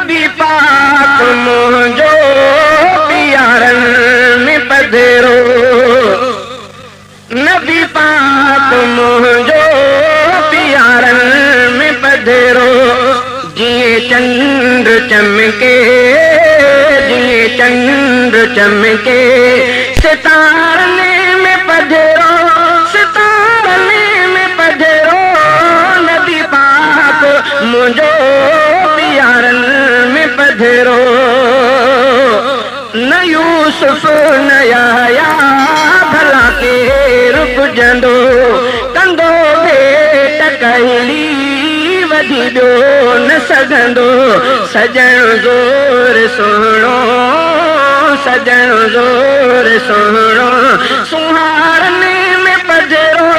नबी पाक मुंहिंजो प्यारनि में पधरो, नबी पाक मुंहिंजो प्यारनि में पधरो। जीअं चंड चमके, जीअं चंड चमके, सितारनि में पधरो, सितारनि में पधरो। नबी पाक मुंहिंजो प्यारनि में पधरो। न यूसुफ न याह्या भला केरु पुॼंदो, कंदो भेट कहिड़ी वधी ॿियो न सघंदो। सजण ज़ोर सुहिणो, सजण ज़ोर सुहिणो, सुहारनि में पधरो,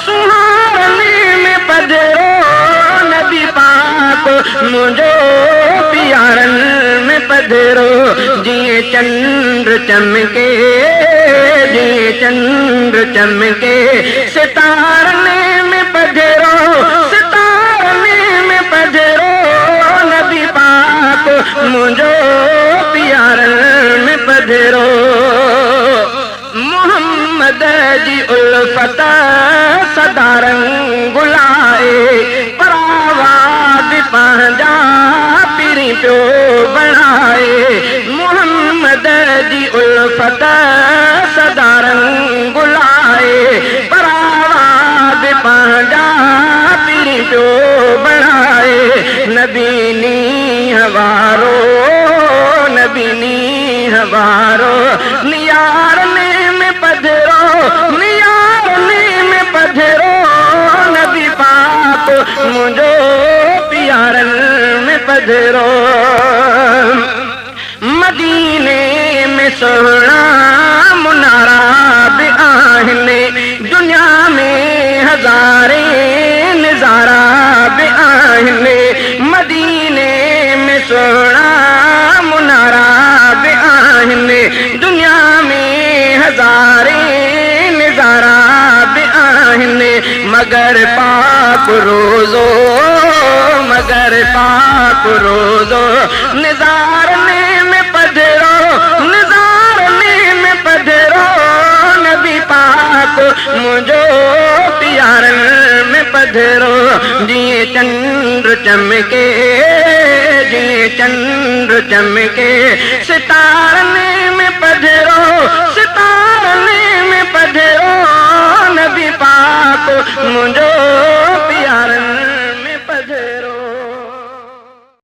सुहारनि में पधरो। नबी पाक मुंहिंजो प्यारनि में पधरो। जीअं चंड चमके, जीअं चंड चमके, सितारनि में पधरो, सितारनि में पधरो। नबी पाक मुंहिंजो प्यारनि में पधरो। मोहम्मद जी उल्फत सदा रंग लाए, परावा बि पंहिंजा पीरी पियो बणाए। मोहम्मद जी उल्फत सदा रंग लाए, परावा बि पंहिंजा पीरी पियो बणाए। नबी नींहं वारो, नबी नींहं वारो, नियारनि में पधरो, नियारनि में पधरो। नबी पाक मुंहिंजो प्यारनि में पधरो। मदीने में सुहिणा मुनारा बि आहिनि, दुनिया में हज़ारे नज़ारा बि आहिनि। मदीने में सुहिणा मुनारा बि आहिनि, दुनिया में हज़ारे नज़ारा बि आहिनि। मगर पाक रोज़ो, मगर पाक रोज़ो, निज़ारनि में पधरो, निज़ारनि में पधरो। नबी पाक मुंहिंजो प्यारनि में पधरो। जीअं चंड चमके, जीअं चंड चमके, सितारनि में पधरो, सितारनि में पधरो। नबी पाक मुंहिंजो